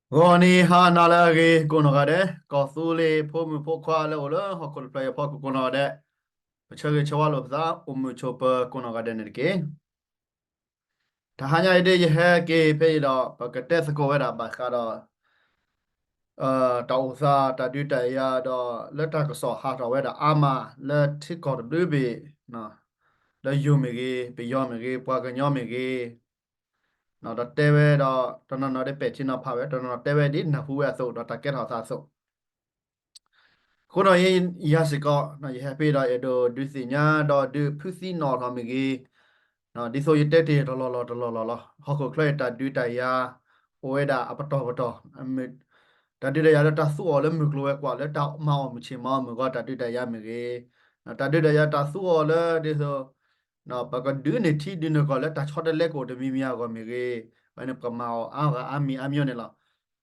ဂီၤနံၤဟါနၤလၢအဂ့ၤကိးနီၢ်ဂၤဒဲး, ကီၢ်သူလ့ၤဖိမုၣ်ဖိခွါလၢအိၣ်လၢဟီၣ်ခိၣ်တဖျၢၣ်အံၤအဖီခိၣ်ကိးနီၢ်ဂၤဒဲး, ပဆၢဂ့ၤဆၢဝါလိာ်ပသး အိၣ်မုာ်ဆိးပၢၤကိးနီၢ်ဂၤဒဲးန့ၣ်တက့ၢ်. တဟါညါအံၤဒ်ယဟဲက့ၤဖဲအံၤဒီး ပကတဲသကိးဝဲဒၣ်ဘၣ်ဃးဒီး တၢ်အိၣ်သး တၢ်ဒုးတၢ်ယၤဒီး လၢတၢ်ကစီၣ်ဟးထီၣ်ဝဲဒၣ်အါမး လၢထံကီၢ်တဘျုးဘ့ၣ်, လၢယိၤမ့ၢ်ဂ့ၤ, ပယီၤမ့ၢ်ဂ့ၤ, ပှၤကညီမ့ၢ်ဂ့ၤ, ဒီးတဲဝဲဒီး တနီၤနီၤဒ်ပဲာ်ထံနီၤဖးဝဲ, တနီၤနီၤတဲဝဲဒ်နၢ်ဟူဝဲအသိး ဒီးတၢ်ကဲထီၣ်သးအသိး အဃိဒီးယဲယၤစ့ၢ်ကီး ယဟဲဖဲဒီး အဲၣ်ဒိးဒုးသ့ၣ်ညါဒီးဒုးဖုးသံနီၣ်ထီၣ်မ့ၢ်ဂ့ၤ, ဒ်သိးယတဲတ့ၢ်တလီၢ်လီၢ်တလီၢ်လီၢ်လီၤ. ဟီၣ်ခိၣ်ချၢအံၤတၢ်ဒုးတၢ်ယၤ အိၣ်ဝဲဒၣ်အပတီၢ်ပတီၢ်, တၢ်ဒုးတၢ်ယၤလၢတၢ်သူအီၤလၢမုၢ်ကျိၤဝဲၤကွာ် လၢတၢ်မၤအီၣ်မုၢ်ဆ့ၣ်မၤအီၣ်မုၢ်ဂီၤ တၢ်ဒုးတၢ်ယၤမ့ၢ်ဂ့ၤ, တၢ်ဒုးတၢ်ယၤတၢ်သူအီၤလၢဒ်သိး ပကဒုးန့ၢ်ထံဒုးန့ၢ်ကီၢ်လၢတၢ်ဆီတလဲကအိၣ်တမံၤမံၤအဂီၢ်မ့ၢ်ဂ့ၤ, ဝဲန့ၣ်ပကမၤအီၤအါဂၤအါမံၤအါမံၤန့ၣ်လီၤ.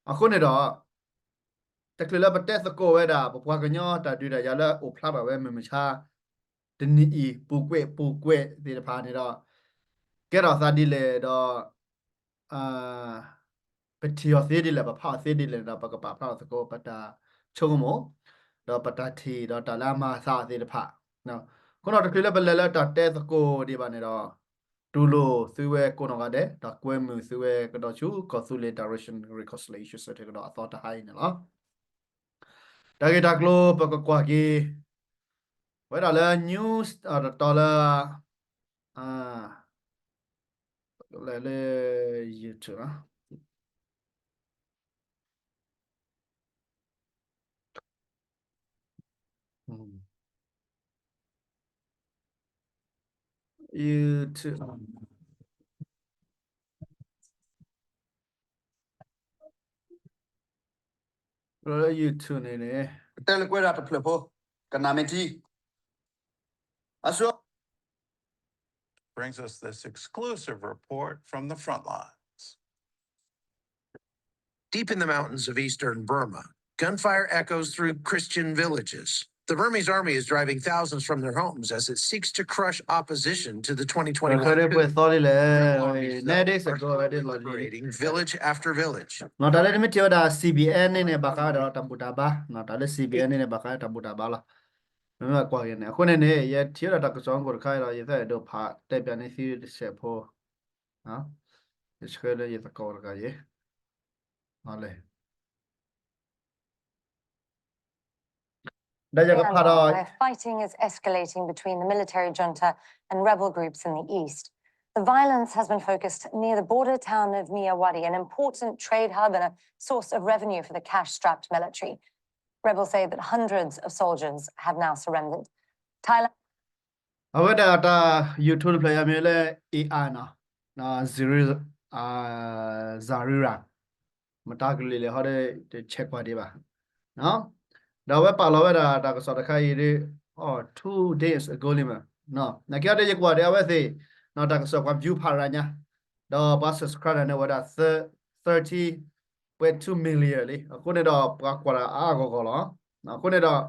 အဃိန့ၣ်ဒီး တချုးလၢပတဲသကိးဝဲဒၣ် ပပှၤကညီတၢ်ဒုးတၢ်ယၤလၢအိၣ်ဖျါထီၣ်ဝဲမုၢ်မဆါ တနံၤအံၤ ပူၤကွံာ်ပူၤကွံာ်သ့ၣ်တဖၣ်န့ၣ်ဒီး ကဲထီၣ်သးဒ်လဲၣ်ဒီး ပထံၣ်အီၤသ့ဒ်လဲၣ် ပဖးအီၤသ့ဒ်လဲၣ်ဒီး ပကပာ်ဖျါထီၣ်သကိး ပတၢ်ဆိကမိၣ် ဒီးပတၢ်ထံၣ်ဒီးတၢ်လၢအမၤအသးသ့ၣ်တဖၣ်, အဃိဒီးတချုးလၢပလဲၤလၢတၢ်တဲသကိးဒံးဘၣ်န့ၣ်ဒီး တူၢ်လိာ်သုဝဲကိးနီၢ်ဂၤဒဲး ဒီးကွဲမုာ်သုဝဲကဒီးဆူ ကီၢ်သူလ့ၤ Direction Reconciliation ဆၢထၢၣ်ကဒီးအသီတဟါအံၤန့ၣ်လီၤ. တၢ်ဂ့ၢ်တၢ်ကျိၤပကကွၢ်က့ၤ ဝဲဒၣ်လၢ news တတီၤလၢ လဲၤလၢ YouTube လီၤ. YouTube လၢ YouTube န့ၣ်န့ၣ် တဲလၢကွဲးဒၣ်တဖျၢၣ်ဖိ ကနၣ်မ့ၢ်ထံ အဆူ brings us this exclusive report from the front lines. Deep in the mountains of eastern Burma, gunfire echoes through Christian villages. The Burmese army is driving thousands from their homes as it seeks to crush opposition to the twenty twenty-one ဖဲဒၣ်ပှဲၤသီဒ်လဲၣ် Rebel armies နဲဒ်စ့ၢ်ကီး slowly ဝဲဒ်လီၤလံ liberating village after village. နီၢ်တၢ်လၢနမ့ၢ်ထံၣ်ဝဲဒၣ် CBN န့ၣ်န့ၣ် ဘၣ်ဃးဒီးတၢ်ဘူၣ်တၢ်ဘါ, တၢ်လၢ CBN န့ၣ်န့ၣ် ဘၣ်ဃးဒီးတၢ်ဘူၣ်တၢ်ဘါလီၤ. မ့မ့ၢ်ကွၢ်က့ၤန့ၣ် အဃိန့ၣ်န့ၣ် ယထံၣ်ဝဲဒၣ်တၢ်ကစီၣ်အဂီၢ်တခါဒီး ယသးအဲၣ်ဒိးဖးတဲပၠးန့ၢ်သုတစဲးဖိ, ယဆှၢလၢယသကိးတဂၤအံၤ လဲၣ် Myanmar, where fighting is escalating between the military junta and rebel groups in the east. The violence has been focused near the border town of Myawaddy, an important trade hub and a source of revenue for the cash-strapped military. Rebels say that hundreds of soldiers have now surrendered. Thailand အဝဲဒၣ်တၢ် YouTube တဖျၢၣ်အံၤမ့ၢ်လၢ AI နီၤ, Zari- Zarira မတၤကလုာ်လဲၣ်ဟီဒီး တဆဲးကွၢ်ဒံးဘၣ်. ဒီးအဝဲပာ်လီၤဝဲဒၣ်တၢ်ကစီၣ်တခါအံၤဒီး two days ago လံမး, နာ်က့ဒီးယကွၢ်ဒီးအဝဲသ့ၣ် တၢ်ကစီၣ်ပှၤ view ဖးရၤညါ, ဒီးပှၤ subscribe န့ၣ်ဝဲဒၣ် thirty point two million လံ. အဃိန့ၣ်ဒီးပှၤကွၢ်တၢ်အါအါဂီၢ်ဂီၢ်လီၤ. အဃိန့ၣ်ဒီး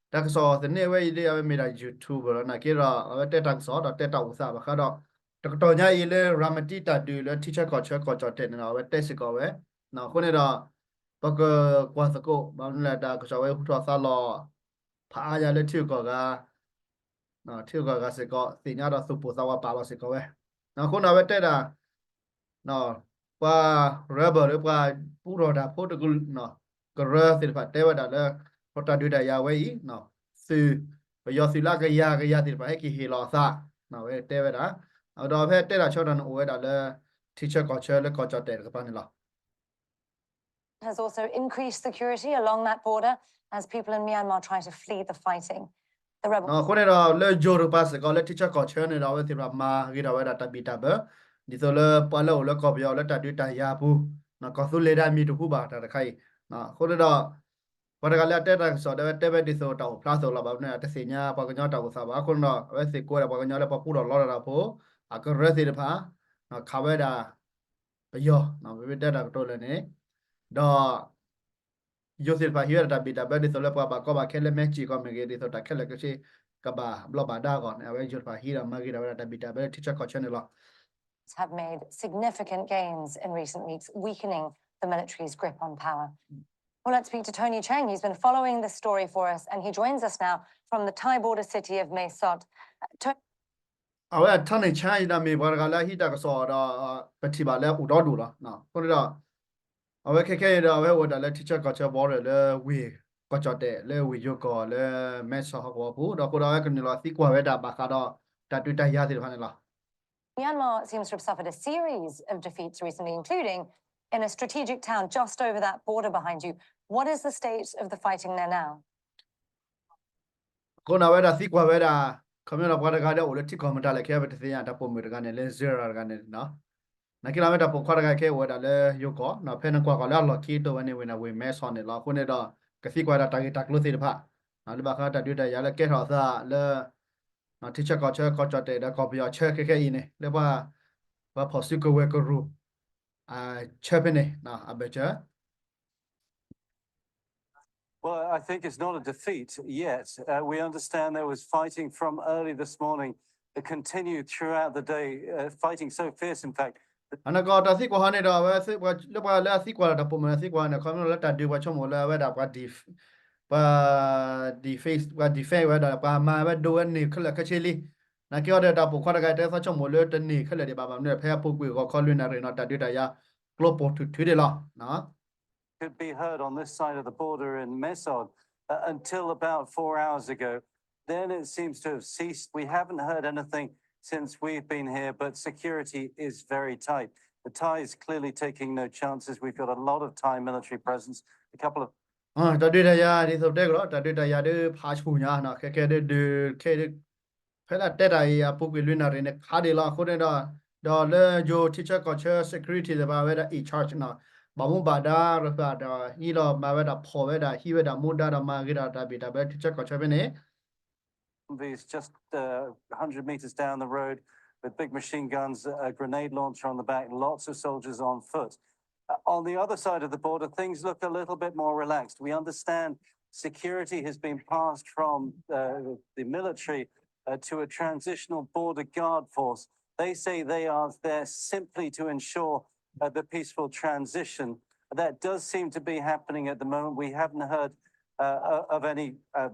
တၢ်ကစီၣ်သန့အဝဲအံၤဒ်အဝဲမ့ၢ်ဒၣ် YouTuber လီၤ. နာ်က့ဒီး အဝဲတဲတၢ်ကစီၣ်ဒီးတဲတၢ်အိၣ်သးဘၣ်ဃးဒီး တကတီၢ်ညါအံၤလၢ ရၤမတံတၢ်ဒုးလၢထံဆၢကီၢ်ဆၢကီၢ်ကၠီၣ်တဲာ်န့ၣ်ဒီး အဝဲတဲစ့ၢ်ကီးဝဲ. အဃိန့ၣ်ဒီး ပကကွၢ်သကိး ဘၣ်မနုၤလဲၣ် တၢ်ကစီၣ်ဝဲဟူထီၣ်သါလီၤ ဖးအါယၤလၢထံဂုၤကီၢ်ဂၤ ထံဂုၤကီၢ်ဂၤစ့ၢ်ကီး သ့ၣ်ညါဒီးသူၣ်ပိၢ်သးဝးပာ်လီၤစ့ၢ်ကီးဝဲ. အဃိန့ၣ် အဝဲတဲဒၣ် ပှၤ rebel လၢပှၤပူထီၣ်တၢ်ဖိတကလုာ် ကရၢသ့ၣ်တဖၣ်တဲဝဲဒၣ်လၢ တၢ်ဒုးတၢ်ယၤဝဲအံၤ သုး ပယီၤသုးလၢအကယၤကယၤသ့ၣ်တဖၣ် ဟဲက့ၤဟ့ၣ်လီၤအသး အဝဲတဲဝဲဒၣ်. ဒီးဖဲတဲတၢ်ဆၢကတီၢ်န့ၣ် အိၣ်ဝဲဒၣ်လၢ ထံဆၢကီၢ်ဆၢလၢကီၢ်ကၠီၣ်တဲာ်တကပၤန့ၣ်လီၤ. has also increased security along that border as people in Myanmar try to flee the fighting. The rebels အဃိန့ၣ်ဒီး လၢယိၤတကပၤစ့ၢ်ကီး လၢထံဆၢကီၢ်ဆၢန့ၣ်ဒီး အဝဲသ့ၣ်တဖၣ်မၤဂ့ၤထီၣ်ဝဲဒၣ်တၢ်ဘံၣ်တၢ်ဘၢ ဒ်သိးလၢပှၤလၢအိၣ်လၢကီၢ်ပယီၤလၢတၢ်ဒုးတၢ်ယၤအပူၤ ကီၢ်သူလ့ၤဒၣ်မံၤတဟူဘၣ်တၢ်တခါအံၤ. အဃိန့ၣ်ဒီး ပှၤတဂၤလၢအတဲတၢ်ကစီၣ်ဒီး အဝဲတဲဝဲဒ်သိးတၢ်အိၣ်ဖျါအသိးလီၤ. ဘၣ်မနုၤ အတသ့ၣ်ညါပှၤကညီတၢ်အိၣ်သးဘၣ်. အဃိန့ၣ်ဒီး အဝဲသ့ၣ်ကိးဝဲဒၣ်ပှၤကညီလၢပှၤပူထီၣ်လီတၢ်ဖိ အကရၢသ့ၣ်တဖၣ် ခးဝဲဒၣ် ပယီၤ မ့မ့ၢ်တဲတၢ်ကတိၤလၢာ်န့ၣ် ဒီး ယိၤသ့ၣ်တဖၣ်ဟံးဝဲဒၣ်တၢ်ဘံၣ်တၢ်ဘၢ ဒ်သိးလၢပှၤဘၣ်ကီဘၣ်ခဲလၢမဲာ်စံၣ်ကီၢ်မ့ၢ်ဂ့ၤ ဒ်သိးတၢ်ခဲလၢာ်ခဲဆ့ ကဘၣ်ဘျီဘၣ်ဒါအဂီၢ်န့ၣ် အဝဲယိၤတဖၣ်ဟံးဒီးမၤဂ့ၤဒၣ်ဝဲဒၣ်တၢ်ဘံၣ်တၢ်ဘၢလၢထံဆၢကီၢ်ဆၢန့ၣ်လီၤ. have made significant gains in recent weeks, weakening the military's grip on power. Well, let's speak to Tony Cheng. He's been following this story for us, and he joins us now from the Thai border city of Mae Sot. အဝဲ Tony Cheng ဒီးမ့ၢ်ပှၤတဂၤလၢဟံးတၢ်ကစီၣ်ဒီး ပထံၣ်ဘၣ်လၢအိၣ်ဒီဒူၣ်လီၤ. အဃိန့ၣ်ဒီး အဝဲခဲခဲအံၤဒီး အဝဲအိၣ်ဝဲဒၣ်လၢထံဆၢကီၢ်ဆၢ border လၢဝ့ၢ်ကီၢ်ကၠီၣ်တဲၣ် လၢဝ့ၢ်ယိၤကီၢ်လၢ မဲဆီးဟီၣ်ကဝီၤပူၤ ဒီးအဃိဒီးအဝဲကနုာ်လီၤသံကွၢ်ဝဲဒၣ်ဘၣ်ဃးဒီးတၢ်ဒုးတၢ်ယၤသ့ၣ်တဖၣ်န့ၣ်လီၤ. Myanmar seems to have suffered a series of defeats recently, including in a strategic town just over that border behind you. What is the state of the fighting there now? အဃိန့ၣ် အဝဲဒၣ်သံကွၢ်ဝဲဒၣ် ခီဖျိလၢပှၤတဂၤဒီးအိၣ်လၢထံကီၢ်မတၤလဲၣ် ခဲအံၤပတသ့ၣ်ညါ တၢ်ပိာ်မုၣ်တဂၤန့ၣ် လၢ Zira တဂၤန့ၣ် နာ်က့ဒီး အဝဲတၢ်ပိာ်ခွါတဂၤခဲအံၤအိၣ်ဝဲဒၣ်လၢယိၤကီၢ် ဖဲနကွၢ်ဃီၤလၢအလီၢ်ခံတိာ်ဝဲန့ၣ်ဝ့ၢ်န့ၣ် ဝ့ၢ်မဲဆီးန့ၣ်လီၤ. အဃိန့ၣ်ဒီး ကသံကွၢ်ဒၣ်တၢ်ဂ့ၢ်တၢ်ကျိၤသ့ၣ်တဖၣ် လၢဘၣ်ဃးတၢ်ဒုးတၢ်ယၤလၢကဲထီၣ်အသးလၢ ထံဆၢကီၢ်ဆၢ ကီၢ်ကၠီၣ်တဲၣ်ဒီးကီၢ်ပယီၤဆၢခဲခဲအံၤန့ၣ် လၢပှၤ ပှၤဖီၣ်စုကဝဲၤကရူၢ် ဆၢဖဲန့ၣ် အဘၢၣ်စၢၤ Well, I think it's not a defeat yet. Uh, we understand there was fighting from early this morning that continued throughout the day, uh, fighting so fierce, in fact. အနကီၢ်တၢ်သံကွၢ်ဟီန့ၣ်ဒီး အဝဲ လၢပှၤလၢအသံကွၢ်ဒီးတၢ်ပိာ်မုၣ်သံကွၢ်န့ၣ် ခီဖျိလၢတၢ်ဒုးပှၤဆိကမိၣ်လၢအဝဲဒၣ်ပှၤ ပှၤ defense ပှၤ defense ဝဲဒီး ပှၤမၤဝဲဒိဝဲန့ၢ်ခဲလၢာ်ခဲဆ့လံ. နာ်က့အီၤဒီးတၢ်ပိာ်ခွါတဂၤတဲသီဆိကမိၣ်လၢတန့ၢ်ခဲလၢာ်ဒံးဘၣ် ဘၣ်မနုၤဖဲအပူၤကွံာ်ဂီၤခီလွံၢ်နၣ်ရံၣ်နီၤ တၢ်ဒုးတၢ်ယၤကျိပိာ်ထွဲထွဲဒံးလီၤ. Could be heard on this side of the border in Mae Sot, uh, until about four hours ago. Then it seems to have ceased. We haven't heard anything since we've been here, but security is very tight. The Thai is clearly taking no chances. We've got a lot of Thai military presence. A couple of တၢ်ဒုးတၢ်ယၤ ဒ်သိးပတဲကဒီး တၢ်ဒုးတၢ်ယၤဒုးဖးဆူၣ်ညါ ခဲကဲဒုးဒုးခဲ ဖဲလၢတဲတၢ်အံၤ အပူၤကွံာ်လွံၢ်နၣ်ရံၣ်န့ၣ် ခးဒံးလီၤ. အဃိန့ၣ်ဒီး ဒီးလၢယိၤထံဆၢကီၢ်ဆၢ security သ့ၣ်တဖၣ်ဝဲဒၣ် in charge နီၤ ဘၣ်မူဘၣ်ဒါရဖၢၣ်ဒီး ဟံးလီၤမၤဝဲဒၣ်ဖီၣ်ဝဲဒၣ် ဟံးဝဲဒၣ်မူဒါဒီးမၤဂ့ၤဒီးတၢ်ဘံၣ်တၢ်ဘၢထံဆၢကီၢ်ဆၢဖဲန့ၣ် Humvees just uh, a hundred metres down the road with big machine guns, a grenade launcher on the back, lots of soldiers on foot. Uh, on the other side of the border, things look a little bit more relaxed. We understand security has been passed from uh, the military uh, to a transitional border guard force. They say they are there simply to ensure uh, the peaceful transition. That does seem to be happening at the moment. We haven't heard uh, of any uh,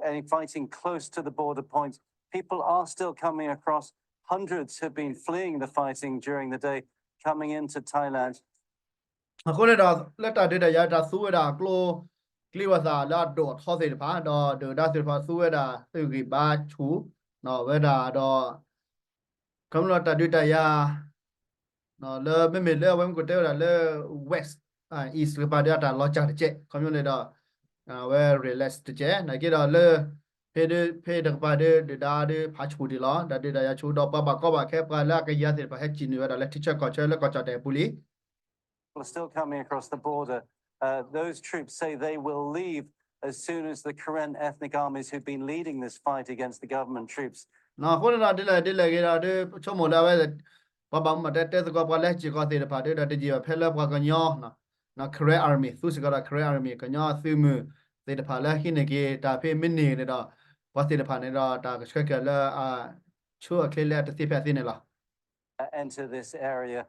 any fighting close to the border points. People are still coming across. Hundreds have been fleeing the fighting during the day, coming into Thailand. အဃိန့ၣ်ဒီး လၢတၢ်ဒုးတၢ်ယၤတၢ်သူဝဲဒၣ်အကျိ ကျိဝဲသးလၢအဒိၣ်အထီသ့ၣ်တဖၣ် ဒီးဒုၣ်ဒါသ့ၣ်တဖၣ်သူဝဲဒၣ်သုးဂံၢ်ဘါဆူၣ် ဝဲဒၣ်ဒီး ခီဖျိတၢ်ဒုးတၢ်ယၤ လၢမ့မ့ၢ်လၢအဝဲမ့ၢ်ကတဲဝဲဒၣ်လၢ West East တကပၤဒီးအတၢ်လီၤစၢ်တကဲး ခီဖျိန့ၣ်ဒီး အဝဲ relax တကဲး နာ်က့ဒီးလၢ ဖဲဒုး ဖဲတကပၤဒုး ဒုၣ်ဒါဒုးဖးဆူၣ်ဒံးလီၤ တၢ်ဒုးတၢ်ယၤဆူၣ် ဒီးပှၤဘၣ်ကီဘၣ်ခဲပှၤလၢအကယၤသ့ၣ်တဖၣ်ဟဲစံၣ်နုာ်ဝဲဒၣ်လၢထံဆၢကီၢ်ဆၢလၢကီၢ်ကၠီၣ်တဲၣ်အပူၤလံ People are still coming across the border. Uh, those troops say they will leave as soon as the Karen ethnic armies who've been leading this fight against the government troops အဃိန့ၣ်ဒီး ဒ်လဲၣ်ဒ်လဲၣ်ဂ့ၤဒီး ဒုးဆိကမိၣ်လၢအဝဲ ပှၤဘၣ်မူဘၣ်ဒါတဲသကိးပှၤလၢဟဲစ့ၢ်ကီးသ့ၣ်တဖၣ်ဒုးဒီးတယံာ်ဘၣ်ဖဲလၢပှၤကညီ Karen Army သူစ့ၢ်ကီးဒီး Karen Army ကညီသုးမုၢ်သ့ၣ်တဖၣ်လၢဟံးန့ၢ်က့ၤတၢ်ဖဲမ့ၢ်န့ၢ်န့ၣ်ဒီး ပှၤသ့ၣ်တဖၣ်န့ၣ်ဒီးတၢ်ကဆှၢက့ၤလၢ အဆိအချ့လၢအတသ့ဖဲအသ့န့ၣ်လီၤ enter this area,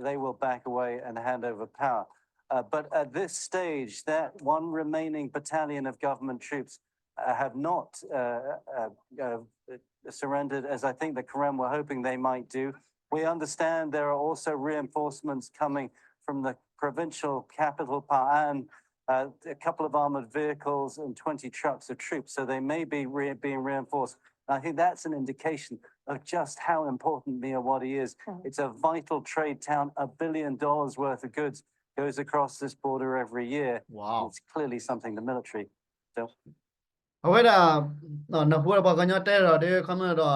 they will back away and hand over power. Uh, but at this stage, that one remaining battalion of government troops uh, have not uh, uh, uh, surrendered as I think the Karen were hoping they might do. We understand there are also reinforcements coming from the provincial capital, Pa'an, uh, a couple of armored vehicles and twenty trucks of troops. So they may be re- being reinforced. And I think that's an indication of just how important Myawaddy is. It's a vital trade town. A billion dollars worth of goods goes across this border every year. Wow. It's clearly something the military don't. အဝဲဒၣ် နၢ်ဟူဒီးပှၤကညီတဲဒီးဒ်ခီမ့ၢ်ဒီး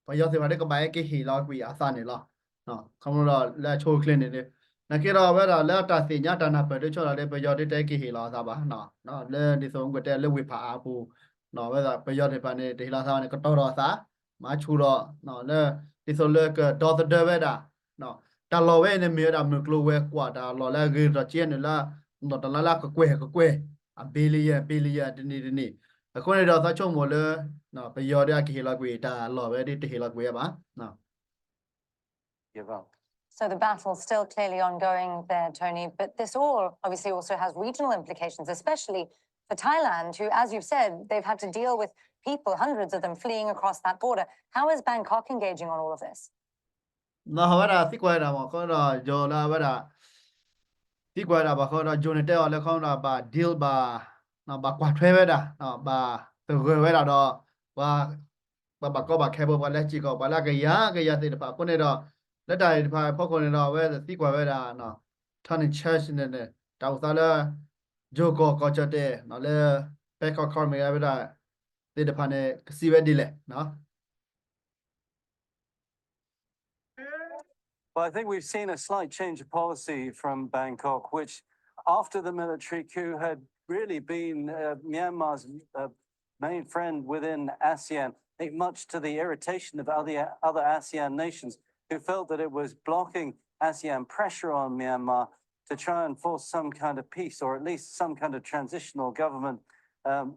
ပယီၤသ့ၣ်တဖၣ်ဒ်ကဘၣ်ဟဲက့ၤဟ့ၣ်လီၤကွံာ်အသးန့ၣ်လီၤ. ခီမ့ၢ်ဒီးလၢအဆိအချ့န့ၣ်ဒ် နာ်က့ဒီးအဝဲဒၣ်လၢအတၢ်သ့ၣ်ညါတၢ်နၢ်ပၢၢ်ဒ်ဆိဒီးဒ် ပယီၤဒ်တဟဲက့ၤဟ့ၣ်လီၤအသးဘၣ်. လၢဒ်သိးမ့ၢ်ကတဲလၢဝ့ၢ်ဖးအါအပူၤ အဝဲဒၣ်ပယီၤသ့ၣ်တဖၣ်န့ၣ် တဟ့ၣ်လီၤအသးဘၣ်န့ၣ် ကတီၤဒီးအသး မၤဆူၣ်ဒီး လၢ ဒ်သိးလၢကဒီသဒၢဝဲဒၣ် တၢ်လီၢ်ဝဲအံၤန့ၣ်မ့ၢ်ဝဲဒၣ်မုၢ်ကျိၤဝဲၤကွာ်တၢ်လီၢ်လၢအဂ့ၤထီၣ်ကဲနုာ်လၢ တၢ်လီၢ်လၢအကကွဲၢ်ကကွဲၢ် အ billion billion တနံၣ်တနံၣ် အဃိန့ၣ်ဒီးသးဆိကမိၣ်လၢ ပယီၤဒ်အကဟ့ၣ်လီၤကွံာ်တၢ်လီၢ်ဝဲဒ်တဟ့ၣ်လီၤကွံာ်ဝဲဘၣ်. So the battle still clearly ongoing there, Tony, but this all obviously also has regional implications, especially for Thailand, who, as you've said, they've had to deal with people, hundreds of them fleeing across that border. How is Bangkok engaging on all of this? နီၢ်ဝဲဒၣ်သံကွၢ်ဝဲဒၣ်မ့ၢ် ခီဒီးယိၤလၢအဝဲဒၣ် သံကွၢ်ဝဲဒၣ်ဘၣ်ဃီဒီး ယိၤန့ၣ်တဲအီၤလၢ ခီဒီးဘၣ် deal ဘၣ် ဘၣ်ကွၢ်ထွဲဝဲဒၣ် ဘၣ်သဂၢၢ်ဝဲဒၣ်ဒီး ပှၤ ပှၤဘၣ်ကီဘၣ်ခဲဖိ ပှၤလၢစ့ၢ်ကီး ပှၤလၢအကယၤကယၤသ့ၣ်တဖၣ်အဃိန့ၣ်ဒီး လၢတၢ်အံၤတဖၣ်အဖီခိၣ်န့ၣ်ဒီး အဝဲသံကွၢ်ဝဲဒၣ် Tony Church န့ၣ်န့ၣ် တၢ်အိၣ်သးလၢ ယိၤကီၢ်ကီၢ်ကၠီၣ်တဲၣ် လၢ Bangkok ခီမ့ၢ်ဝဲဒၣ် သ့ၣ်တဖၣ်န့ၣ် ကစံးဝဲဒ်လဲၣ် Well, I think we've seen a slight change of policy from Bangkok, which, after the military coup, had really been uh, Myanmar's uh, main friend within ASEAN, I think much to the irritation of other, other ASEAN nations who felt that it was blocking ASEAN pressure on Myanmar to try and force some kind of peace or at least some kind of transitional government. Um,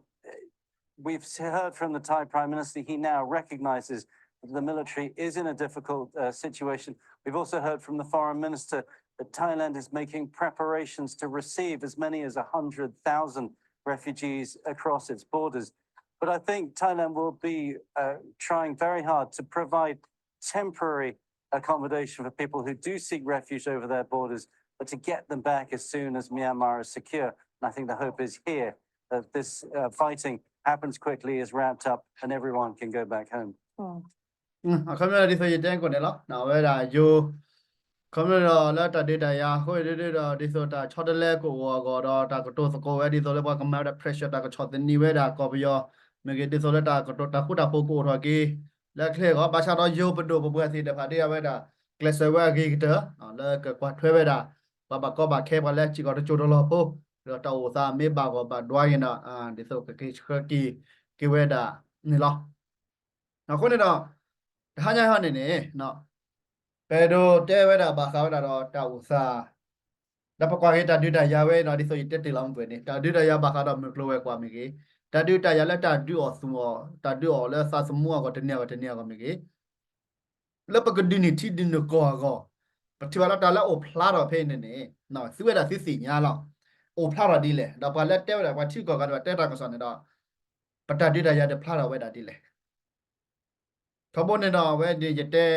we've heard from the Thai Prime Minister, he now recognizes that the military is in a difficult uh, situation. We've also heard from the Foreign Minister that Thailand is making preparations to receive as many as one hundred thousand refugees across its borders. But I think Thailand will be uh, trying very hard to provide temporary accommodation for people who do seek refuge over their borders, but to get them back as soon as Myanmar is secure. And I think the hope is here that this uh, fighting happens quickly, is wrapped up, and everyone can go back home. အခီပညီဒ်သိးယတဲကိးန့ၣ်လီၤ အဝဲဒၣ်ယိၤ ခီပညီဒီးလၢတၢ်ဒုးတၢ်ယၤအဃိန့ၣ်ဒီး ဒ်သိးတၢ်ဆီတလဲကအိၣ်အဂီၢ်ဒီး တၢ်ကတိၤသကိးဝဲဒ်သိးလၢပှၤကမၤဝဲဒၣ် pressure တၢ်ကဆီၣ်သနံးဝဲဒၣ်ကီၢ်ပယီၤ မ့ၢ်ဂ့ၤဒ်သိးလၢတၢ်ကတိၤတၢ်ဃူတၢ်ဖိးကအိၣ်ထီၣ်က့ၤ လၢအချ့အဂီၢ် ဘၣ်ဆၣ်ဒီးယိၤပဒိၣ်ပပှၢ်သ့ၣ်တဖၣ်ဒ်အဝဲဒၣ် ကျဲးစၢးဝဲအဂ့ၤကတၢၢ် လၢကကွၢ်ထွဲဝဲဒၣ် ပှၤဘၣ်ကီဘၣ်ခဲ ပှၤလၢစ့ၢ်ကီးတစိၤတလီၢ်ဖိ ဒီးတၢ်အိၣ်သးမ့ၢ်ဘၣ်ဂီၢ်ဘၣ်ဒွါက့ၤဒီး ဒ်သိးကက့ၤဆှၢက့ၤက့ၤဝဲဒၣ်န့ၣ်လီၤ. အဃိန့ၣ်ဒီး တဟါညါဟီန့ၣ်န့ၣ် ပအဲၣ်ဒိးတဲဝဲဒၣ်ဘၣ်ဃးဝဲဒၣ်ဒီးတၢ်အိၣ်သး ဒီးပကွၢ်က့ၤတၢ်ဒုးတၢ်ယၤဝဲဒီး ဒ်သိးယတဲတ့ၢ်လီၤမုၢ်ကွဲန့ၣ် တၢ်ဒုးတၢ်ယၤဘၣ်ဃးဒီးမုၢ်ကျိၤဝဲၤကွာ်မ့ၢ်ဂ့ၤ, တၢ်ဒုးတၢ်ယၤလၢတၢ်ဒုးအီၣ်သူၣ်အီၣ် တၢ်ဒုးအီၣ်လၢသးသမူအဂီၢ်တန့ၢ်အဂီၢ်တန့ၢ်အဂီၢ်မ့ၢ်ဂ့ၤ လၢပကဒုးန့ၢ်ထံဒုးန့ၢ်ကီၢ်အဂီၢ် ပထံၣ်ဘၣ်လၢတၢ်လၢအိၣ်ဖျါထီၣ်ဖဲအံၤန့ၣ်န့ၣ် သုဝဲဒၣ်သုသ့ၣ်ညါလီၤ. အိၣ်ဖျါထီၣ်ဒ်လဲၣ် ဒီးပှၤလၢတဲဝဲဒၣ် ပှၤထံဂုၤကီၢ်ဂၤတဖၣ်တဲတၢ်ကစီၣ်န့ၣ်ဒီး ပတၢ်ဒုးတၢ်ယၤဒုးဖျါထီၣ်ဝဲဒၣ်ဒ်လဲၣ် ထီဘိန့ၣ်ဒီး အဝဲန့ၣ်ယတဲ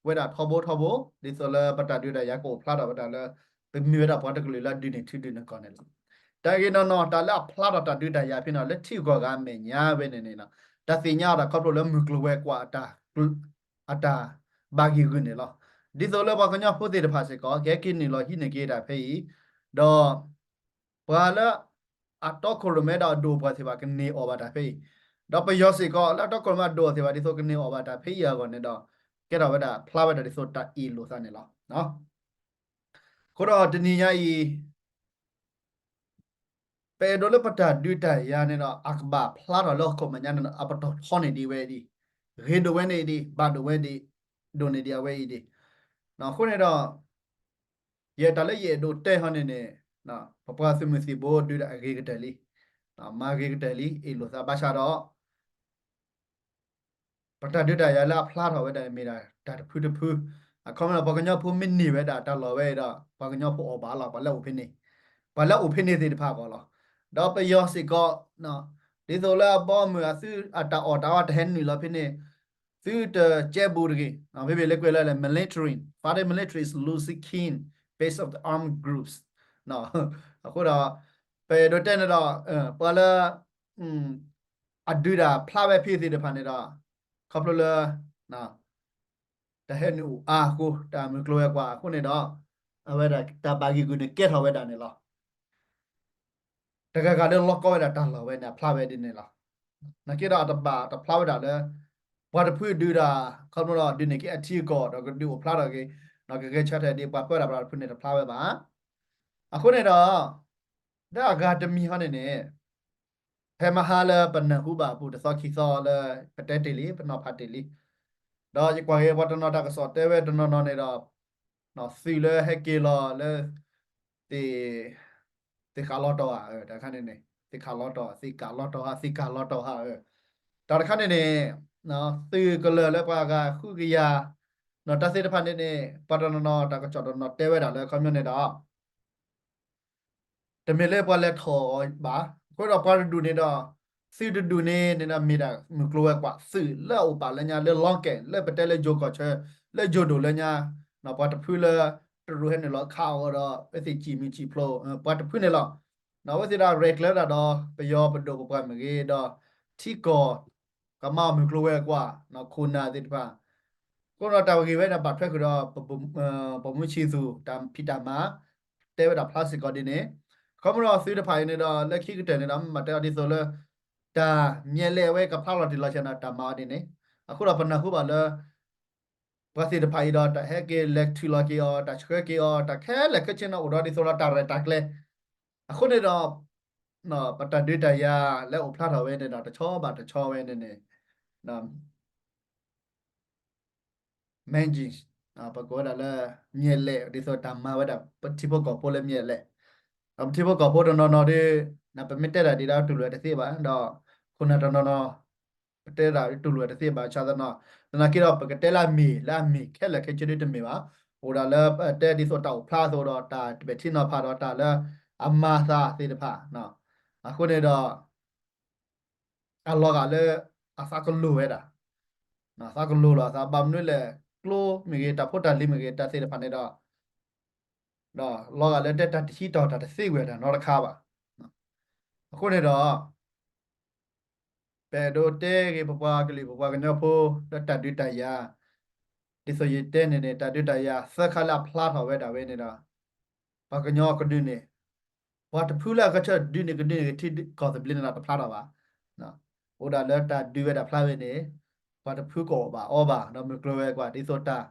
ဝဲဒၣ်ထီဘိထီဘိ ဒ်သိးလၢပတၢ်ဒုးတၢ်ယၤကအိၣ်ဖျါထီၣ်ဝဲဒၣ်လၢ ပမ့ၢ်ဝဲဒၣ်ပှၤတကလုာ်လၢဒုးန့ၢ်ထံဒုးန့ၢ်ကီၢ်န့ၣ်လီၤ. တၢ်ဂ့ၢ်နီၢ်နီၢ် တၢ်လၢအဖျါထီၣ်တၢ်ဒုးတၢ်ယၤဖဲန့ၣ် လၢထံဂုၤကီၢ်ဂၤအမဲာ်ညါဝဲန့ၣ်န့ၣ် တၢ်သ့ၣ်ညါအီၤတၢ်ခီဖျိလၢမုၢ်ကျိၤဝဲၤကွာ်အတၢ် အတၢ်ဘၣ်ဂံၢ်ဂုာ်န့ၣ်လီၤ. ဒ်သိးလၢပှၤကညီဖိသ့ၣ်တဖၣ်စ့ၢ်ကီး ကဟဲက့ၤနုာ်လီၤဟံးန့ၢ်က့ၤတၢ်ဖဲအံၤ ဒီး ပှၤလၢအတီခိၣ်ရိၣ်မဲဒီးအဒိၣ်အပှၢ်သ့ၣ်တဖၣ် ကန့ၢ်အီၣ်ဘၣ်တၢ်ဖဲအံၤ, ဒီးပယီၤစ့ၢ်ကီးလၢအတီခိၣ်ရိၣ်မဲအဒိၣ်သ့ၣ်တဖၣ် ဒ်သိးကန့ၢ်အီၣ်ဘၣ်တၢ်ဖဲအံၤအဂီၢ်န့ၣ်ဒီး ကဲထီၣ်ဝဲဒၣ်ဖျါဝဲဒၣ်ဒ်သိးတၢ်အ့ၣ်လိာ်သးန့ၣ်လီၤ. အဃိဒီးတနံၤညါအံၤ ပအဲၣ်ဒိးလၢပတၢ်ဒုးတၢ်ယၤန့ၣ်ဒီး အကဘၣ်ဖျါထီၣ်လၢဟီၣ်ခိၣ်မဲာ်ညါန့ၣ်ဒီး အပတီၢ်ထီန့ၢ်ဒံးဝဲဒၣ်, ဂ့ၤဒိၣ်ဝဲန့ၣ်ဒံး, ဘၣ်ဒိၣ်ဝဲဒၣ်, ဒိၣ်န့ၢ်ဒံးအဝဲအံၤဒံး. အဃိန့ၣ်ဒီး ယဲတၢ်လၢယအဲၣ်ဒိးတဲဟီန့ၣ်န့ၣ် ပပှၤသုးမုၢ်သံၣ်ဘိဒုးဒၣ်အဂ့ၤကတၢၢ်လံ, မၤဂ့ၤကတၢၢ်လံ, အ့ၣ်လိာ်သးဘၣ်ဆၣ်ဒီး ပတၢ်ဒုးတၢ်ယၤလၢအဖျါထီၣ်ဝဲဒၣ်မ့ၢ်ဒၣ်တၢ်တဖုတဖု, အခီပညီပှၤကညီဖိမ့ၢ်န့ၢ်ဝဲဒၣ်တၢ်လီၢ်ဝဲဒီး ပှၤကညီဖိအီၣ်ဘၣ်လီၤ ပှၤလၢအိၣ်ဖဲန့ၣ်, ပှၤလၢအိၣ်ဖဲန့ၣ်သ့ၣ်တဖၣ်အဂီၢ်လီၤ. ဒီးပယီၤစ့ၢ်ကီး ဒ်သိးလၢအဘီအမုၢ်အသုအတၢ်အီၣ်တၢ်အီတဟဲနုာ်လီၤဖဲန့ၣ် သုတကဲဘူးတဂ့ၤ, ဖဲဖဲလၢကွဲးလၢ military, foreign military is losing key base of the armed groups. အဃိဒီး ပအဲၣ်ဒိးတဲန့ၣ်ဒီး ပှၤလၢ အဒုးတၢ်ဖျါဝဲဖဲသ့ၣ်တဖၣ်န့ၣ်ဒီး ခီဖျိလၢ တၢ်ဟဲနုာ်အိၣ်အါအဃိ တၢ်မုၢ်ကျိၤဝဲၤကွာ်အဃိန့ၣ်ဒီး အဝဲဒၣ်တၢ်ဘၣ်ဂံၢ်ဂုာ်န့ၣ်ကဲထီၣ်ဝဲဒၣ်န့ၣ်လီၤ. တဂၤဂၤလၢလီၢ်ကီဝဲဒၣ်တၢ်လီၢ်ဝဲန့ၣ် အဖျါဝဲဒ်န့ၣ်လီၤ. နာ်က့ဒီးအတဘၣ်တဖျါဝဲဒၣ်လၢ ပှၤတဖုဒုးဒၣ် ခီဖျိဒီးဒုးန့ၢ်က့ၤအထံအကီၢ်ဒီးကဒုးအိၣ်ဖျါထီၣ်က့ၤ ဒီးကဂဲၤဆၢထၢၣ်ဒ်ပှၤပၢတၢ်ပြးတဖုန့ၣ်တဖျါဝဲဘၣ်. အဃိန့ၣ်ဒီး လၢအဂၤတမံၤဟီန့ၣ်န့ၣ် ဖဲမဟါလၢပနၢ်ဟူဘၣ်အပူၤတသီခံသီလၢ ပတဲတ့ၢ်လံ ပနီၤဖးတ့ၢ်လံ, ဒီးယကွၢ်က့ၤပှၤတနီၤတၢ်ကစီၣ်တဲဝဲတနီၤနီၤန့ၣ်ဒီး သုးလၢဟဲက့ၤလီၤလၢ သ့ၣ် သ့ၣ်ဃးလီၤတီၤဧါ တၢ်တခါန့ၣ်န့ၣ် သ့ၣ်ဃးလီၤတီၤ သ့ၣ်ကးလီၤတီၤဧါ သ့ၣ်ကးလီၤတီၤဧါ တၢ်တခါန့ၣ်န့ၣ် သုးကလၢာ်လၢပှၤဂၤဃုကယၤ တၢ်သ့ၣ်တဖၣ်န့ၣ်န့ၣ် ပှၤတနီၤနီၤ တၢ်ကစီၣ်တနီၤတဲဝဲဒၣ်လၢခီပညီန့ၣ်ဒီး တမ့ၢ်လၢပှၤလဲၤထီၣ်အီၤဘၣ်. အဃိဒီးပှၤတဒူၣ်န့ၣ်ဒီး သုးတဒူၣ်န့ၣ်န့ၣ်ဒီး မ့ၢ်ဒၣ်မုၢ်ကျိၤဝဲၤကွာ်သုးလၢအအိၣ်ပာ်လၢညါ လၢလီကဲၣ် လၢပတဲလၢယိၤကီၢ်ဆၢ လၢယိၤဒိၣ်လၢညါ, ပှၤတဖုလၢ တရူးဟဲနုာ်လီၤခးအီၤဒီး အဝဲသ့ၣ်စံၣ်မုၢ်စံၣ်ဖျိး ပှၤတဖုန့ၣ်လီၤ. အဝဲသ့ၣ်ဒီးရဲၣ်ကျဲၤဝဲဒၣ်ဒီး ပယီၤပဒိၣ်ပပှၢ်မ့ၢ်ဂ့ၤဒီး ထံကီၢ် ကမၤအီၤမုၢ်ကျိၤဝဲၤကွာ် ခိၣ်နၢ်သ့ၣ်တဖၣ် အဃိဒီးတၢ်ဂ့ၢ်ဝဲန့ၣ် ဘၣ်ထွဲဃုာ်ဒီး ပိာ်မုၣ်ဆံးသူၣ် တၢ်ဖံးတၢ်မၤ တဲဝဲဒၣ်ဖျါစ့ၢ်ကီးဒ်န့ၣ်, ခီဖျိသုးတဖၣ်အံၤန့ၣ်ဒီး လၢခံကတၢၢ်န့ၣ်ဒီး မ့ၢ်တဲအီၤဒ်သိးလၢ တၢ်မ့ၢ်လဲၤဝဲကဖျါလီၤတံၢ်လီၤဆဲးန့ၣ် တၢ်မၤအီၤဒ်န့ၣ်, အဃိဒီးပနၢ်ဟူဘၣ်လၢ ပှၤသ့ၣ်တဖၣ်အံၤဒီး တၢ်ဟဲက့ၤလဲၤထုးလီၤက့ၤအီၤ တၢ်ဆှၢက့ၤအီၤ တၢ်ခဲလၢာ်ခဲဆ့န့ၣ် အိၣ်ဒီးဒ်သိးဒီးတၢ်ရဲၣ်တၢ်ကျဲၤ, အဃိန့ၣ်ဒီး ပတၢ်ဒုးတၢ်ယၤလၢအိၣ်ဖျါထီၣ်ဝဲန့ၣ်ဒီး တဆီဘၣ်တဆီဝဲန့ၣ်န့ၣ် မ့ၢ်က့ၤ ပကိးဝဲဒၣ်လၢ မ့ၢ်လဲၤ ဒ်သိးတၢ်မၤဝဲဒၣ် ပထံဖိကီၢ်ဖိလၢမ့ၢ်လဲၤ, ဒီးပထံဖိကီၢ်ဖိတနီၤနီၤဒီး ပမ့ၢ်တဲတၢ်ဒ်ဒီးတူၢ်လိာ်တသ့ဘၣ်, ဒီးခိၣ်နၢ်တနီၤနီၤ ပတဲဒၣ်တူၢ်လိာ်တသ့ဘၣ် ဆၣ်သနာ်က့ဒီး ပကတဲလၢအမ့ၢ် လၢအမ့ၢ်ခဲလၢာ်ခဲဆ့ဒ်တမ့ၢ်ဘၣ်, အိၣ်ဒၣ်လၢတဲဒ်သိးတၢ်အိၣ်ဖျါအသိးဒီး တၢ်တပဲာ်ထံနီၤဖးဒီးတၢ်လၢ အမၤအသးသ့ၣ်တဖၣ်, အဃိန့ၣ်ဒီး အလီၤဂာ်လၢ အသးကလိၤဝဲဒၣ်, သးကလိၤလီၤအသး ဘၣ်မနုၤလဲၣ် ကျိမ့ၢ်ဂ့ၤ တၢ်ဖိတၢ်လံၤမ့ၢ်ဂ့ၤ တၢ်သ့ၣ်တဖၣ်န့ၣ်ဒီး ဒီးလီၤဂာ်လၢတဲတၢ်တဟံးတီၢ်တၢ်တသ့ဝဲဒၣ်နီတခါဘၣ်. အဃိန့ၣ်ဒီး ပအဲၣ်ဒိးတဲဂ့ၤ ပပှၤကလုာ် ပပှၤကညီဖိ လၢတၢ်ဒုးတၢ်ယၤ, ဒ်သိးယတဲန့ၣ်န့ၣ် တၢ်ဒုးတၢ်ယၤသၢခါလၢအဖျါထီၣ်ဝဲဒၣ်ဝဲန့ၣ်ဒီး ပှၤကညီကဒုးန့ၣ် ပှၤတဖုလၢအကဆၢဒုးန့ၣ် ကဒုးန့ၣ်က့ၤထံကီၢ်သဘျ့န့ၣ်ဒီးတဖျါထီၣ်ဘၣ်. အိၣ်ဒၣ်လၢတၢ်ဒုးဝဲဒၣ်ဖျါဝဲန့ၣ် ပှၤတဖုကအီၣ်ဘၣ်အီဘၣ် ဒီးမုၢ်ကျိၤဝဲၤကွာ်ဒ်သိးတၢ်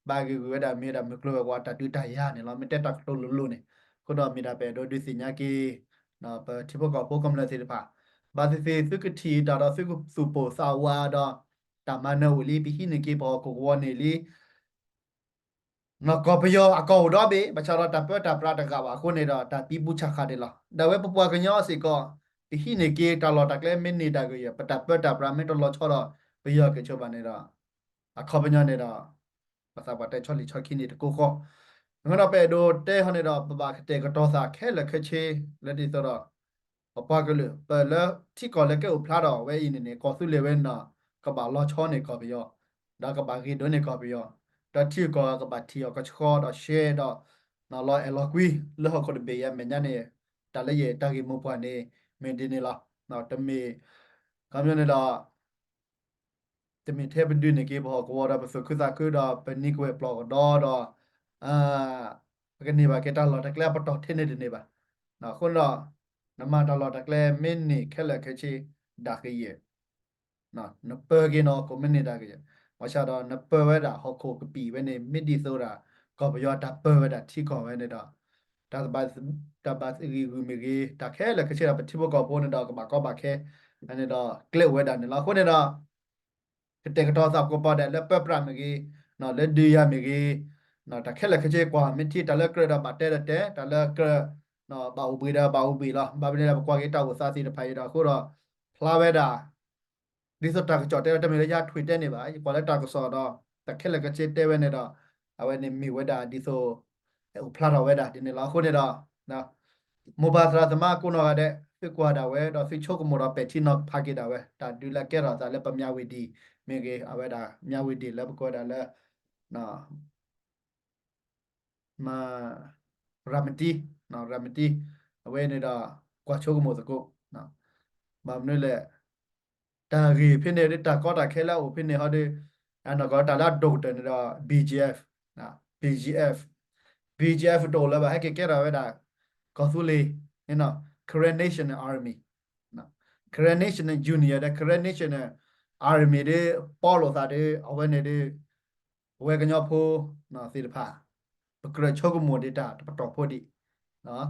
ဘၣ်ဂ့ၢ်ဂူာ်ဝဲဒၣ်မ့ၢ်ဝဲဒၣ်မုၢ်ကျိၤဝဲၤကွာ်တၢ်ဒုးတၢ်ယၤန့ၣ်လီၤ. မ့ၢ်တဲတၢ်ကတိၤလိၤလိၤန့ၣ် အဃိဒီးမ့ၢ်ဒၣ်ပအဲၣ်ဒိးဒုးသ့ၣ်ညါက့ၤ ပထံဖိကီၢ်ဖိကမျၢၢ်သ့ၣ်တဖၣ် ဘၣ်သ့ၣ်သ့ၣ်သုကထံၣ်တၢ်ဒီးသုကသူၣ်ပိၢ်သးဝးဒီး တၢ်မၤနၢၤအိၣ်လံ ပဟံးန့ၢ်က့ၤပဟီၣ်ခိၣ်ကဝီၤန့ၣ်လံ ကီၢ်ပယီၤအကီၢ်အိၣ်ဒီဘ့ၣ် ဘၣ်ဆၣ်ဒီးတၢ်ပၢတၢ်ပြးတဂၤဘၣ်အဃိန့ၣ်ဒီး တၢ်ပံပူၤဆးဃာ်န့ၣ်လီၤ. ဒီးဝဲပပှၤကညီစ့ၢ်ကီး ပဟံးန့ၢ်က့ၤတၢ်လီၢ်တၢ်ကျဲမ့ၢ်န့ၢ်တၢ်ဂ့ၢ်ယဲၢ် ပတၢ်ပၢတၢ်ပြးမ့ၢ်တလီၤဆီဒီး ပယီၤက့ၤဆိဘၣ်န့ၣ်ဒီး အခီပညီန့ၣ်ဒီး ပသးပှၢ်တဲဆီလံၤဆီခံန့ၣ်တကိးဃီ အဃိဒီးပအဲၣ်ဒိးတဲဟီန့ၣ်ဒီး ပဘၣ်ကတဲာ်ကတီၤသးခဲလၢာ်ခဲဆ့လၢဒ်သိးဒီး ပပှၤကလုာ် ပလၢထံကီၢ်လၢကဲအိၣ်ဖျါထီၣ်ဝဲအံၤန့ၣ်န့ၣ် ကီၢ်သူလ့ၤဝဲန့ၣ်ဒီး ကဘၣ်လီၤဆီန့ၢ်ကီၢ်ပယီၤ ဒီးကဘၣ်ဂ့ၤဒိၣ်န့ၢ်ကီၢ်ပယီၤ ဒီးထံဂုၤကီၢ်ဂၤကဘၣ်ထံၣ်အီၤကဆှီဒီးရှဲဒီး လီၤအဲၣ်လီၤကွံလၢဟီၣ်ခိၣ်တဘ့ၣ်အံၤ အမဲာ်ညါန့ၣ် တၢ်လၢယအဲၣ်တၢ်ဂ့ၢ်မိၢ်ပှၢ်န့ၣ် မ့ၢ်ဒ်န့ၣ်လီၤ. တမ့ၢ် ခီပညီန့ၣ်ဒီး တမ့ၢ်ထဲပဒုးန့ၢ်က့ၤပဟီၣ်ကဝီၤဒီးပသူၣ်ခုသးခုဒီးပနံၤကဝဲၢ်ပျီၢ်ကဒီဒီး ပကန့ၢ်ဘၣ်က့ၤတၢ်လီၢ်တၢ်ကျဲအပတီၢ်ထဲန့ၣ်တန့ၢ်ဘၣ်. အဃိဒီး နမၤတၢ်လီၢ်တၢ်ကျဲမ့ၢ်န့ၢ်ခဲလၢာ်ခဲဆ့ ဒၣ်ကယဲၢ် နပၢက့ၤနဟီၣ်ခိၣ်မ့ၢ်န့ၢ်ဒၣ်ကယဲၢ် ဘၣ်ဆၣ်ဒီးနပၢဝဲဒၣ်ဟီၣ်ခိၣ်ကပံာ်ဝဲန့ၣ် မ့ၢ်ဒ်သိးဒၣ် ကီၢ်ပယီၤတၢ်ပၢဝဲဒၣ်ထံကီၢ်ဝဲန့ၣ်ဒီး တၢ်ဘၣ်ဂံၢ်ဂုာ်မ့ၢ်ဂ့ၤ တၢ်ခဲလၢာ်ခဲဆ့ဒီးပထံဖိကီၢ်ဖိန့ၣ်ဒီး ကဘၣ်ကီဘၣ်ခဲ န့ၣ်ဒီး ကျဲအိၣ်ဝဲဒၣ်န့ၣ်လီၤ. အဃိန့ၣ်ဒီး ကတဲာ်ကတီၤသးကိးပီၤဒဲးလၢပၢပြးမ့ၢ်ဂ့ၤ, လၢဒုးယၤမ့ၢ်ဂ့ၤ, တၢ်ခဲလၢာ်ခဲဆ့ကွၢ် မ့ၢ်ထံၣ်တၢ်လၢကြၢးဒီးဘၣ်တဲဒီးတဲ, တၢ်လၢကြၢး ဘၣ်အိၣ်ဘှံးဒီးဘၣ်အိၣ်ဘှံးလီၤ. ဘၣ်မနုၤလဲၣ် ပကွၢ်က့ၤတၢ်အိၣ်သးသ့ၣ်တဖၣ်အံၤဒီး အဃိဒီး ဖျါဝဲဒၣ် ဒ်သိးတၢ်ကစီၣ်တဲလီၤ တမ့ၢ်လၢယထွံၣ်တဲန့ၣ်ဘၣ်, ယကွၢ်လၢတၢ်ကစီၣ်ဒီး တၢ်ခဲလၢာ်ခဲဆ့တဲဝဲန့ၣ်ဒီး အဝဲန့ၣ်မ့ၢ်ဝဲဒၣ်ဒ်သိး အိၣ်ဖျါထီၣ်ဝဲဒၣ်ဒ်န့ၣ်လီၤ. အဃိန့ၣ်ဒီး မိၢ်ပၢ်သရၣ်သမါကိးနီၢ်ဂၤဒဲး သုကွၢ်ဒၣ်ဝဲဒီးသုဆိကမိၣ်ဒီးပဲာ်ထံနီၤဖးက့ၤဒၣ်ဝဲ တၢ်ဒုးလၢကဲထီၣ်သးလၢပမၠၣ်ဝတံၤမ့ၢ်ဂ့ၤ, အဝဲဒၣ်မၠၣ်ဝတံၤလၢပကိးဝဲဒၣ်လၢ မ ရၤမတံ, ရၤမတံ, အဝဲန့ၣ်ဒီး ကွၢ်ဆိကမိၣ်သကိး, ဘၣ်မနုၤလဲၣ်, တၢ်ဂ့ၢ်ဖဲန့ၣ်ဒီး တၢ်ကီတၢ်ခဲလၢအအိၣ်ဖဲန့ၣ်ဟီဒီး အနီၢ်ကီၢ်တၢ်လၢအဒိၣ်ကတၢၢ်န့ၣ်ဒီး BGF, BGF, BGF တအိၣ်လၢၤဘၣ် ဟဲက့ၤကဲထီၣ်ဝဲဒၣ် ကီၢ်သူလ့ၤ, Karen National Army, Karen National Union ဒီး Karen National Army ဒီး ပီလိာ်သးဒီး အဝဲန့ၣ်ဒီး ပဝဲကညီဖိသ့ၣ်တဖၣ် ပကြၢးဆိကမိၣ်ဒံးတၢ်တပတီၢ်ဖိဒံး,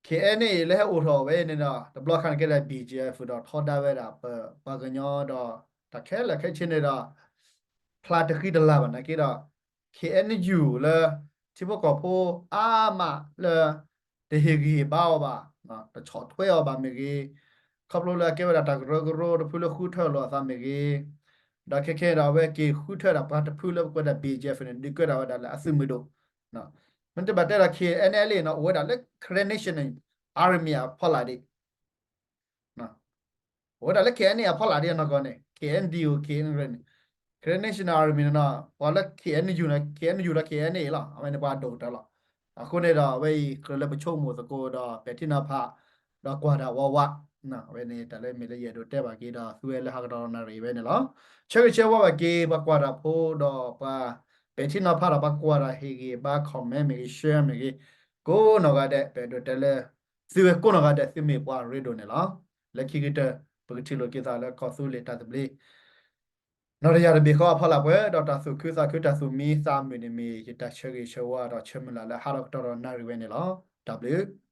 KNA လၢဟဲအိၣ်ထီၣ်ဝဲန့ၣ်ဒီး တဘျီခါန့ၣ်ကဲဒၣ် BGF ဒီးထီဒါဝဲဒၣ်ပပှၤကညီဒီး တၢ်ခဲလၢာ်ခဲဆ့န့ၣ်ဒီး ဖျါတဃံတလၤဘၣ်နာ်က့ဒီး KNU လၢ ထံဖိကီၢ်ဖိအါမးလၢ တဟ့ၣ်ဂံၢ်ဟ့ၣ်ဘါအီၤဘၣ်, တဆီၣ်ထွဲအီၤဘၣ်မ့ၢ်ဂ့ၤ, ခီဖျိလၢအကဲဝဲဒၣ်တၢ်ကရၢကရိတဖုလၢဃုထၢလိာ်အသးမ့ၢ်ဂ့ၤ, ဒီးခဲခဲဒီးအဝဲက့ၤဃုထၢဒၣ်ပှၤတဖုလၢပကွဲးဒၣ် ဘီၣ်ကၠဲၣ်ဖန့ၣ် ဒုးကဲထီၣ်ဝဲဒၣ်လၢအသုးမုၢ်ဒိၣ်, မ့ၢ်တဘၣ်တဲဒီး ခ့ၣ်အဲၣ်ယူၣ် န့ၣ် အိၣ်ဝဲဒၣ်လၢ Karen National Army အဖီလာ်ဒံး အိၣ်ဝဲဒၣ်လၢ ခ့ၣ်အဲၣ်ယူၣ် အဖီလာ်ဒံးနီၢ်ကီၢ်န့ၣ် ခ့ၣ်အဲၣ်ယူၣ် ခ့ၣ်အဲၣ်ယူၣ် န့ၣ် Karen National Army န့ၣ် ပှၤလၢ ခ့ၣ်အဲၣ်ယူၣ် ခ့ၣ်အဲၣ်ယူၣ်ဒီး ခ့ၣ်အဲၣ်ယူၣ် လီၤ. အဝဲန့ၣ်ပှၤဒိၣ်ကတၢၢ်လီၤ. အဃိန့ၣ်ဒီး အဝဲအံၤကြၢးလၢပဆိကမိၣ်သကိးဒီး ပဲာ်ထံနီၤဖး ဒီးကွၢ်တၢ်ဝးဝး, အဝဲန့ၣ်တၢ်လၢမ့ၢ်လၢယအဲၣ်ဒိးတဲဘၣ်က့ၤဒီး သုဝဲလၢဟးကတီၢ်ဒီးနၣ်ရံၣ်ဝဲန့ၣ်လီၤ. ဆၢဂ့ၤဆၢဝါဘၣ်က့ၤ ပှၤကွၢ်တၢ်ဖိဒီးပှၤပဲာ်ထံနီၤဖးဒီး ပှၤကွၢ်တၢ်ဟ့ၣ်ဂံၢ်ဘါ comment မ့ၢ်ဂ့ၤ share မ့ၢ်ဂ့ၤ ကိးနီၢ်ဂၤဒဲး ပအဲၣ်ဒိးတဲလၢ သုဝဲကိးနီၢ်ဂၤဒဲး သုမ့ၢ်ပှၤရ့ဒိၣ်န့ၣ်လီၤ. လၢခံကတၢၢ် ပကထံၣ်လိာ်က့ၤသးလၢကီၢ်သူလ့ၤတၢ်သဘျ့ နီၢ်တယၢ်တဘ့ၣ်ဃီအဖီလာ်ပှဲၤဒီး တၢ်သူၣ်ခုသးခု တၢ်သူၣ်မံသးမုာ်န့ၣ်မ့ၢ် ယတၢ်ဆၢဂ့ၤဆၢဝါဒီးဆၢမုၢ်လၢ်လၢဟးထီၣ်ကတီၢ်ဒီးနၣ်ရံၣ်ဝဲန့ၣ်လီၤ. တၢ်ဘျုး